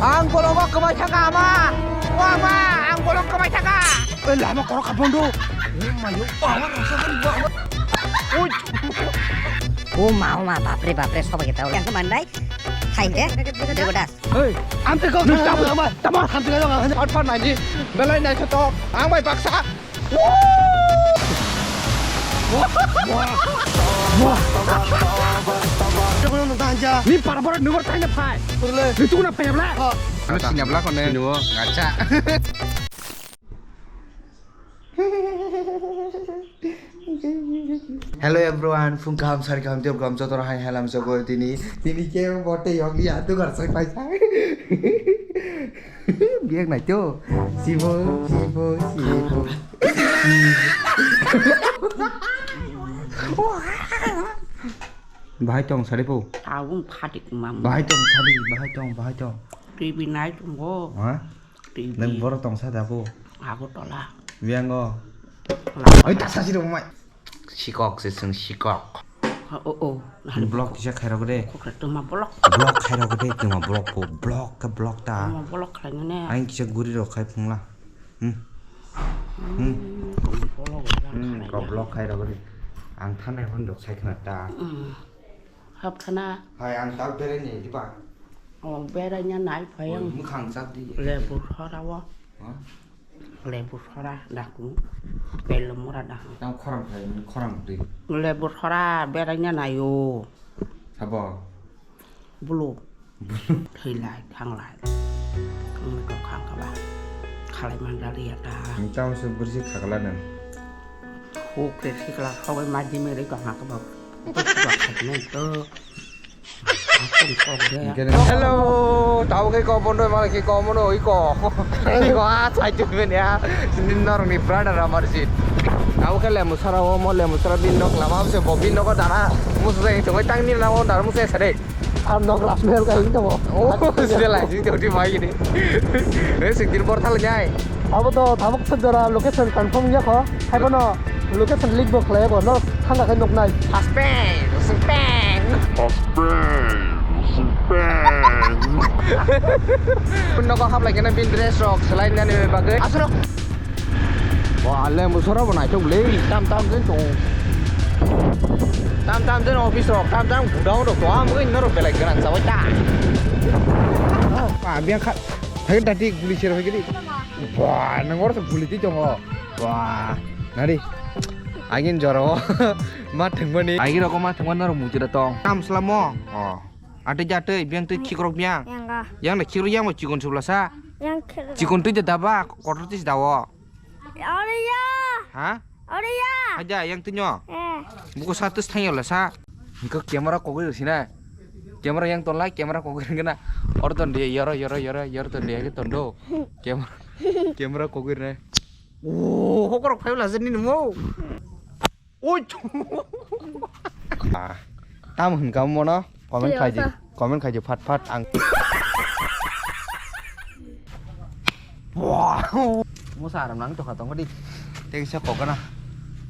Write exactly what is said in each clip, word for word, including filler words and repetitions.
Ang bolongo kwbai thangkha, ama. O ama, ang bolong kwbai thangkha. Oi, lama korok kha bondo. Oh my God. Oi. O ma, o ma, bapre, bapre, sobai khe tao. Yang khe mandai. Hai de. Degodas. Hei, ang tei kok nung tamo, tamo, tamo, tamo, tamo, tamo, tamo, naini, belai naithotok, ang bai baksa. Wah. Wah. Wah. Ni para para nungor thaina phai. Ni tukuna phai abla. Ano sinabla kone. Sinuo. Gacha. Hello everyone, phung kaham, sari kaham, tiyok kaham, joto rok hai halam jogo tini, tini ke bote yog ya tu gar sai paisa. Biak nai to, sibo, sibo, sibo. Bahai tong sari po. Tabung phatik mam. Bahai tong sari, bahai tong, bahai tong. T V nai tongo. Ha? T V. Nang borok tong sa da po. Agartala. Biango. Oi, ta sa siro mai. Sikok se sung sikok. Ha, o, o. Block kisa khairok de. Kokra tuma block. Block khairok de, tuma block po. Block ke block ta. Tuma block khainane. Ang kisa guri rok khai phungla. Hmm. Hmm. Tuma block. Hmm, kok block khairok de. Ang thanai hon dok sai khna ta. Hmm. Hapkhana. Hai, ang tak berai ni diba? O, berai nya nai phai ang. Mukhang chak di. Lebu sora o. Ha? Lebu sora daku. Belum mura daku. Tang khorang phai, khorang di. Lebu sora berai nya nai o. Sabo? Bulu. Bulu. Thilai, thanglai. Ang to khang kaba. Khalai mandali ya ta. Ang tang se bursi khakla nang. Huk ke sikla sabai ma di mere ka ha ka ba. Hingke nang, hello, tabo ke ko bondo mala ke ko mono iko. Iko a sai tu men ya. Sini norok ni brother amar si. Tabo ke lemu sara o mo lemu sara bin nok lama se bo bin nok dara. Musa sai tu tang ni na o dara musa sare. Ang nok ras mel ka hingke bo. Oh, sini lai sini tu di mai ni. Eh, sini bor thal nyai. Abo to thabuk sejora location confirm ya kho. Hai bono location leak bo khlai bo no thangka khe nuknai. Suspend, suspend. Suspend, suspend. Nogo hablai kena bin dress rok selai nani bagwi. Asuro. Wa le musoro bo naitok le tam tam din tong. Tam tam din office rok tam tam godown rok to am gwi norok belai gran sawai ta. Pa biang kha. Hai tadi guli sero hai gidi. Wah, nang oro guli ti tongo. Wah, nari. Agin joro. Ma thengmani. Agin roko ma thengmani norok mujura tong. Tam slamo. Oh. Ate jate biang te khikrok biang. Yang ga. Yang na khikrok yang ma chikon subla sa. Yang khikrok. Chikon tu jada ba, kotor tis dawo. Ore ya. Ha? Ore ya. Aja yang tinyo. Eh. Buku satu setengah lah sa. Engko camera kogwi sina. Camera yang tonlai, camera kogwi kena. Or ton dia yoro yoro yoro yoro ton dia ke tondo. Camera, camera kogwi ne. Oh, hokor phai la jeni mo. Oi. Ah, tam hin kam mo na. Comment khai di. Comment khai di phat phat ang. Wow. Musa aram nang to khatong di. Tei sa kokana.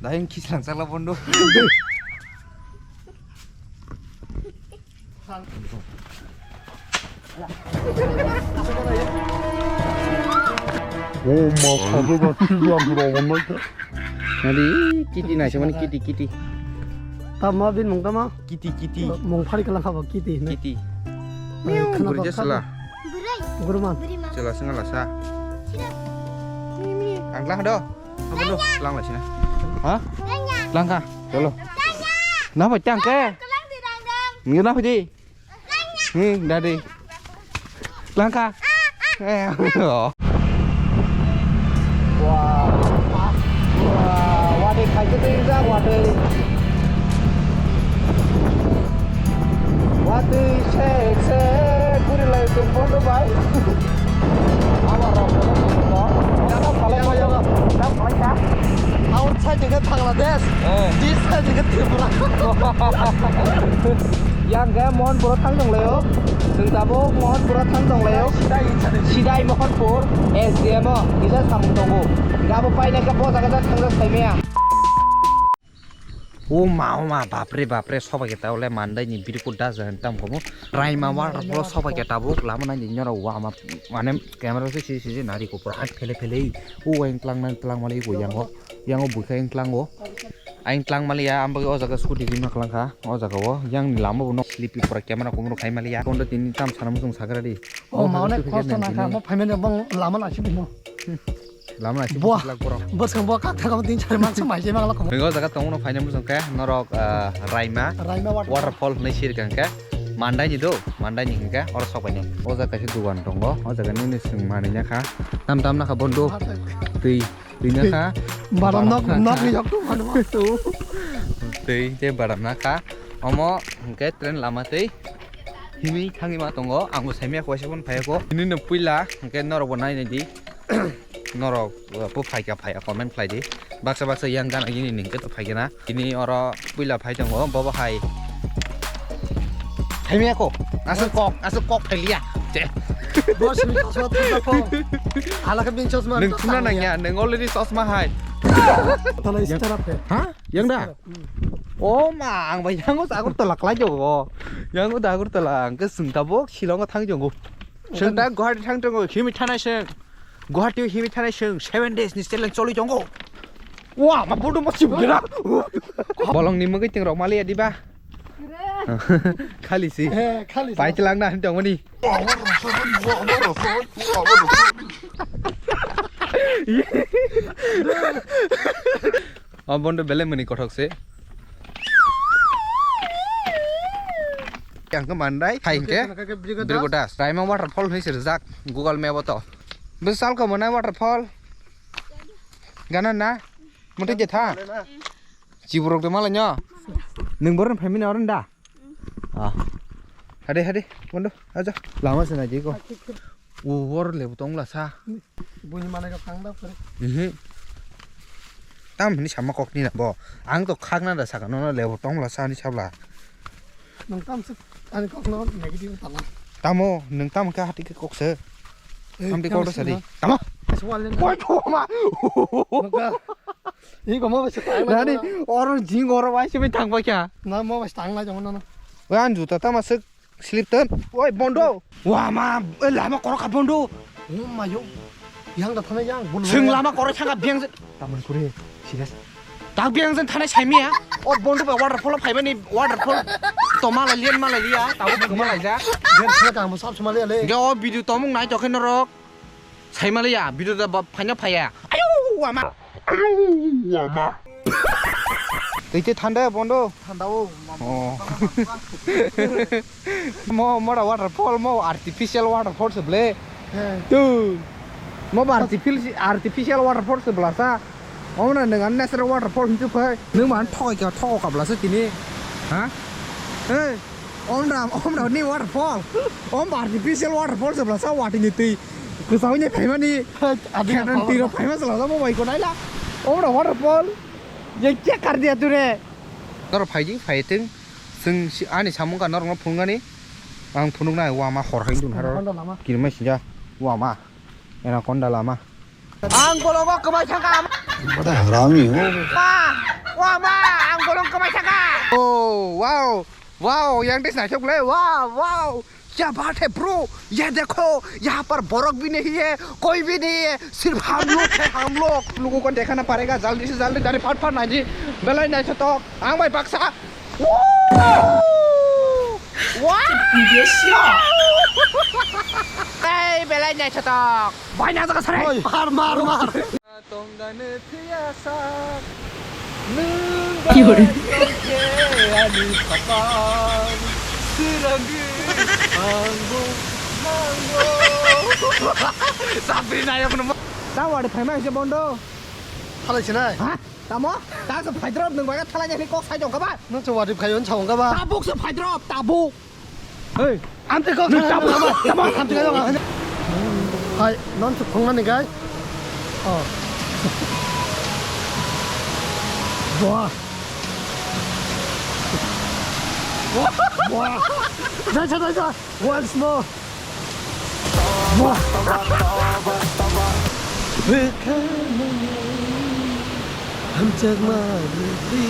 Dai khislang sakla bondo. Oh, ma khabe ba thik lang rok nai. Nadi kiti nai samani kiti kiti. Tamo bin mung tamo? Kiti kiti. Mung phari kala khabo kiti hinwi. Kiti. Khana buri ba jesla. Khabo. Guruman. Chela singa lasa. Ang lang do. Apa do? Lang lasa. Ha? Langka. Chalo. Na ba tang ke? Ngi na di. Hmm, dadi. Langka. Eh, oh. Wah. Wah, wadai khaikhe tei jak wadai. Wadai sek sek guri lai tong bondo bai. Abo rok bondo bondo. Jaka phalai ma jaga. Jaka phalai kha. Outside jaka Bangladesh. Eh. This side jaka Tripura. Yang khe Mohanpur o thang tong laio. Chwng tabuk Mohanpur o thang tong laio. Sidai Mohanpur S D M o kisa samung tongo. Gabo painai khe bo jaga jak thang jak sai maya. O ma, o ma, bapre, bapre, sobai khe ta ole mandai ni biriku da jan tam komo. Raima waterfall sobai khe tabuk lama nai ni nyora wa ma, mane camera se si si si nari ko pura phele phele. O wa tlang nang tlang mali ko yango. Yango bukha tlang o. Aing tlang mali ya, ambo o jaga scooty rima klang kha. O jaga o yang ni lama bo nok slipi pura camera kumro khai mali ya. Kondo tini tam sana musung sagra di. O ma, onek kosto na kha, mo phaimani bong lama na si bino. Lama na si Buah. Buslak borok. Bwskango bo kak thangma tin chari mansa mai je mangla komo. Ego jaga tongno phaina musung khe norok, ah, Raima Raima waterfall. Waterfall hwnwi sirkang khe mandai ni do, mandai ni hwnkhe oro sok painai. O jaga kaisa dugan tongo, o jaga nini swng manwi nakha. Tam tam nakha bondo. Twi, twi nakha. Bara nok, nok ni yok tu mano. Twi te bara nakha. Omo hwnkhe train lama twi himwi thangwi ma tongo. Ang bo saimaya kho, waisa phano phaiya kho. Nini no puila hwnkhe norok bo nai nai di. Norok, uh, bo phaikha phaiya comment khlai di. Baksa baksa yang gana gini ning khe to phaikha na. Ini oro puila phai tongo, bobo hai. Phaimaya kho. Aswk kok, aswk kok phailiya. Che. Bo simi chosma thangkha kho. Hala khe bini chosma Nung thumna nangya, nung already chosma hai. Tala isi tarap khe. Ha? Yang da? Hmm. Oh ma, ang bai yango Agartala khlai jogo. Yango da Agartala ang khe swng tabuk Shillong thang jogo. Swng da Guwahati thang tongo, himi thanai swng. Guwahati himi thanai swng seven days ni challenge choli tongo. Wa, ma bodo ma sibdera. Bolong ni mugwi ting rok mali adiba. Khali si. Eh, khali si. Pai chelang na hin tongoni. O bondo belai mani kothok se. Yang ke mandai, hai hingke. Brigada. Brigada. Raima waterfall hai sirjak Google Map o to. Besal ko manai waterfall. Gana na? Mutai je tha. Chiburok de mala nyo. Nung boron phaimina oron da? Ah. Hade, hade, bondo, aja. Lama se na jiko. U wor le butong la sa. Buni mana ka kang da pare. Mhm. Tam ni sama kok ni na bo. Ang to khak na da saka no le butong la sa ni sabla. Nung tam se ani kok no negative tala. Tamo, nung tam ka hati ke kok se. Eh, tam di kok da sadi. Tamo. Wai thoma. Maka. Iko mo basi tang na. Nani, oro jing oro wai simi thang bai kya. Na mo basi tang na jong na. Wai an juta tama sik slip ten. Wai bondo. Wa ma, eh, lama korok ka bondo. Oh ma yo. Yang da thana yang bun. Sing lama korok thanga biang. Taman kure, serious. Tak biang jen thana saimi ya. O bondo ba waterfall phai bani waterfall. To mala lien mala lia, tau kama lai ja. Jen thana kang mo sab sumali ale. Ge o video tomung nai to khe norok. Saimaliya, video da ba phaina phaya. Ayo, wama. Ayo, wama. Tei tei thanda bondo. Thanda o, mama. Oh. Mo, mo da waterfall, mo artificial waterfall se ble. He. Tu. Mo ba artificial, artificial waterfall se bla sa. Omna nang an natural waterfall hintu phai. Nang man thoi ka, thok ka bla sa tini. Ha? He. Omra, omra ni waterfall. Om artificial waterfall se bla sa wati ni tui. Kwsao ni phaimani. Adi khedon na tiro phaima se la mo bai ko naila. Omra waterfall. Ye kya kar diya tune? Nor phaidi, phaiting. Sing si, ani samung ka nor no phunugani. Ang phunuknai wama hor hai dun haro. Anaconda lama. Kirmai sinja wama. Anaconda lama. Ang bolongo kwmai thangkha. Bada harami ho. Ma, wa ma, ang bolong kwmai thangkha. Oh, wow. Wow, yang des naithok le. Wow, wow. क्या बात है bro? ये देखो, यहाँ पर बरक भी नहीं है, कोई भी नहीं है, सिर्फ हम लोग है, हम लोग। लोगों को देखा ना पड़ेगा, जल्दी से जल्दी dari part part naidi. Belai naithotok. Ang bai baksa. Wow! Wow! Ei, belai naithotok. Bai na jaga sare. Oi, mar, mar, mar. Tongdane thiyasa. Nung Ki hore? Ani khapang. Sirangwi angbo nango. Sabri nayok no. Ta wari phaima ise bondo. Thalai sinai. Ha? Tamo? Ta se phaidrop nung baga thalai ni kok sai jong kaba. Nung se wari phayon sa jong kaba. Tabuk se phaidrop, tabuk. Hey. Amte kok. Nung tabuk, tabuk, tabuk. Amte kok. Hai, non se phongna ni gai. Oh. Wah. Wah. Jai sa, jai sa. Once more. Wah. Hamjakma rwdi.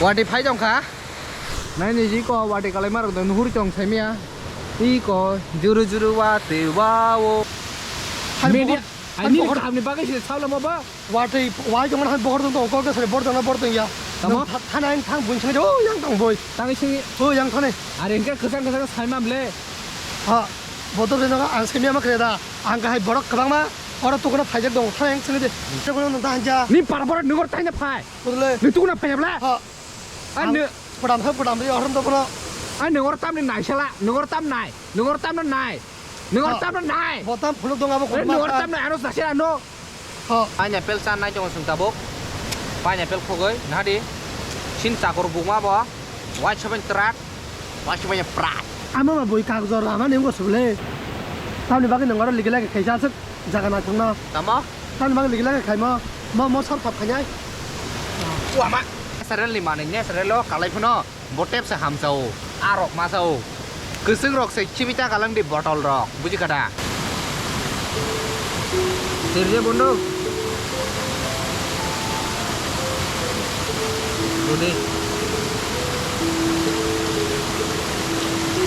Watwi phai tong kha. Nai ni ji ko watwi kalai ma rok do nuhur tong sai miya. I ko juru juru watwi wa o. Media, ani bohor, ani bohor. Kaham ni bagwi se saula ma ba. Watwi wai tong han bohor tong ko ko sare bor tong bor tong ya. Tamo? Thana thang bun sini o yang tong boi. Tang sini. O yang thane. Are ke khasang khasang sai ma ble. Ha. Botor de no ang sini ma kre da. Ang kahai borok kwbangma oro tukuna phaijak dong, thang yang sini de. Tei kono nang ta hanja. Ni par borok nugor taina phai. Bodole. Ni tukuna phai bla. Ha. Ai ang ne- Kodam thap kodam ri orom to bono. Ai nugor tam ni naisala, nugor tam nai, nugor tam no nai. Nugor tam no nai. Botam phuluk dong abo. Nugor tam nai ano sasira no. Ho. Pineapple cha nai tongo chwng tabuk. Pineapple khogoi nadi. Sin chakor buma bo. Wai soben trat. Wai soben prat. Amo ma boi kagjo rama ni ngo suble. Tamni bagwi nang oro ligila ke kaisa aswk jaga na thangna. Tamo? Tamni bagwi ligila ke khaimo. Mo mo sar thap khainai. Wama. Serel ni mani ne serelo kalai phuno. Bo tepsa hamsao, arok masao. Kwswng rok se khibi ta kalang di botol rok, buji kha da? Sirje bondo. Rudi.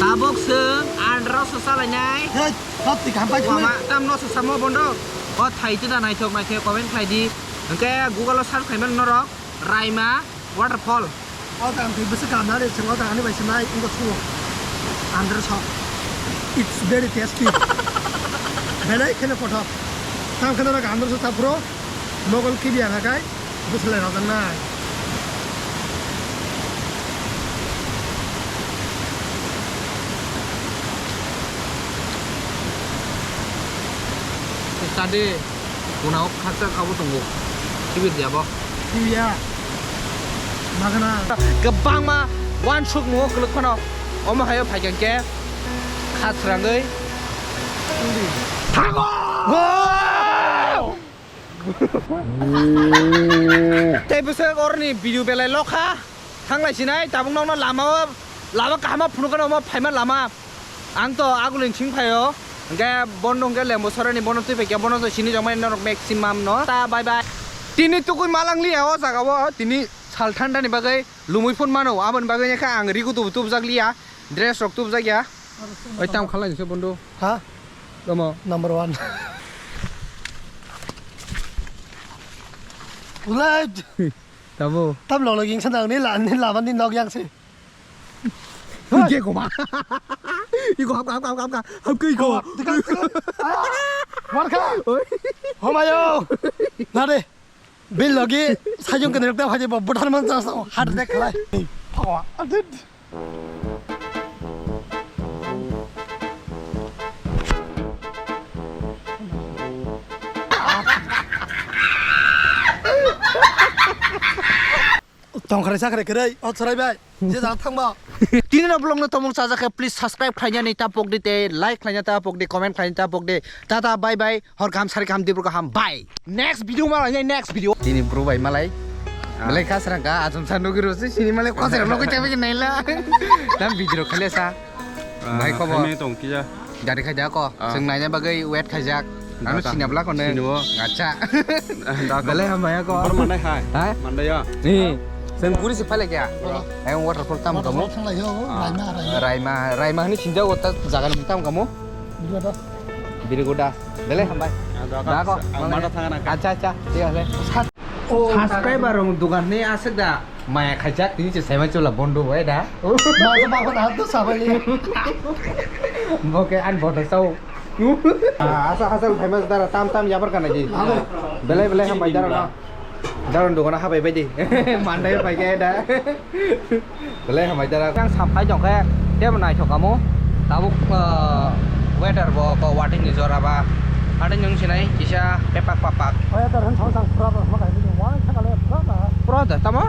Tabok se andro se salainai. Hey, sab tik hampai thangna. Wama, tam no se samo bondo. O thai tida naithok naithok comment khlai di. Hwnkhe Google o search khlai mano norok. Raima waterfall. O jaga twi bwswk kaham nari chwng o jaga ni bai se nai wngkha sumo. Andro sok. It's very tasty. Belai kheno kothok. Tang kheno rok andro sok ta phuro. Mogol kibi ang hakai. Bwswk lai rok nai. Study. Kuna o khakchang abo tongo. Kibir di abo. Iya. Magana. Kwbangma uansuk nungo kwlwk phano. Omo hayo phaikha khe kha srangwi thango. Wow! Tei bwswk oroni video belai lokha. Thanglai sinai tabuk nokno lama o, lama kaham o phunukgano omo phaima lama. Ang to agulini sing phaio, hwnkhe bono hwnkhe Lembu Sorani bono twi paikha, bono to sini jokmani norok maximum no. Ta bye bye. Tini tukui malang liya o jaga o, tini sal thanda ni bagwi lumui phun mano, aboni bagwi khe ang rigu tubu tubujak liya, dress rok tubujak ya. Oi tam khalai se bondo. Ha? Tamo. Number one. Ulai. Tamo. Tam lo lo ging sa nang ni la ni la ban ni nok yang se. Ike koma. Iko hap hap hap hap hap ke iko. Warka. Oi. Homayo. Nade. Bil logi sajung kenrek ta haji bo buthar man sa sa hat dek khlai. Phawa. Adit. Tongkhrai sakrai kwrwi, o chwrai bai, je jang thangba. Tini no vlog no tomung chajak khe, please subscribe khlaina ni ta pok di tei like khlaina ta pok di, comment khlaina ta pok di. Tata, bye bye, hor kaham, sari kaham, dibro kaham, bye. Next video ma lai, next video. Tini bro bai malai. Ah. Malai kha srang ka, achum sa nugwi rw si, sini malai kha srang nugwi chabi naila. Tam video khale sa. Ah, bhai, khobo? Khaimani tong kija. Gari khaijak ko. Ah. Chwng naina bagwi wait khaijak. Ano data. Sinabla ko ne? Sinibo. Acha. Ah, data. Belai hambai ko. Bor mandai hai. Ha? Mandai ya. Ni. Chwng puri si phalai kya? Oh. Ayang waterfall tam kamu? Waterfall thanglai yo, ah. Raima, Raima. Raima, Raima ni sinja wata jaga ni tam kamu? Birgoda. Birgoda. Belai hambai. Ah, data. Da ko. Ang mana thangana? Acha, acha. Thik ase. Sat. Oh, subscriber rok dukan ni aswk da maya khaijak tini se saiman chwla bondo bai da. Masa bangkha na to sabai. Boke an bodo sao. Ah, asa asa phaima dara tam tam yabar kana ji. Abo. Belai belai hambai dara na. Dara dukan habai bai di. Mandai bai ke da. Belai hambai dara. Yang sapai jong khe tebo naithok kamo. Tabuk, ah, weather bo ko watwi ni jora ba. Watwi nung sinai kisa pepak papak. Weather han thong thang brother ma kai ni wa thang le brother. Brother tamo?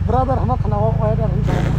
Brother hama khana o weather han thong.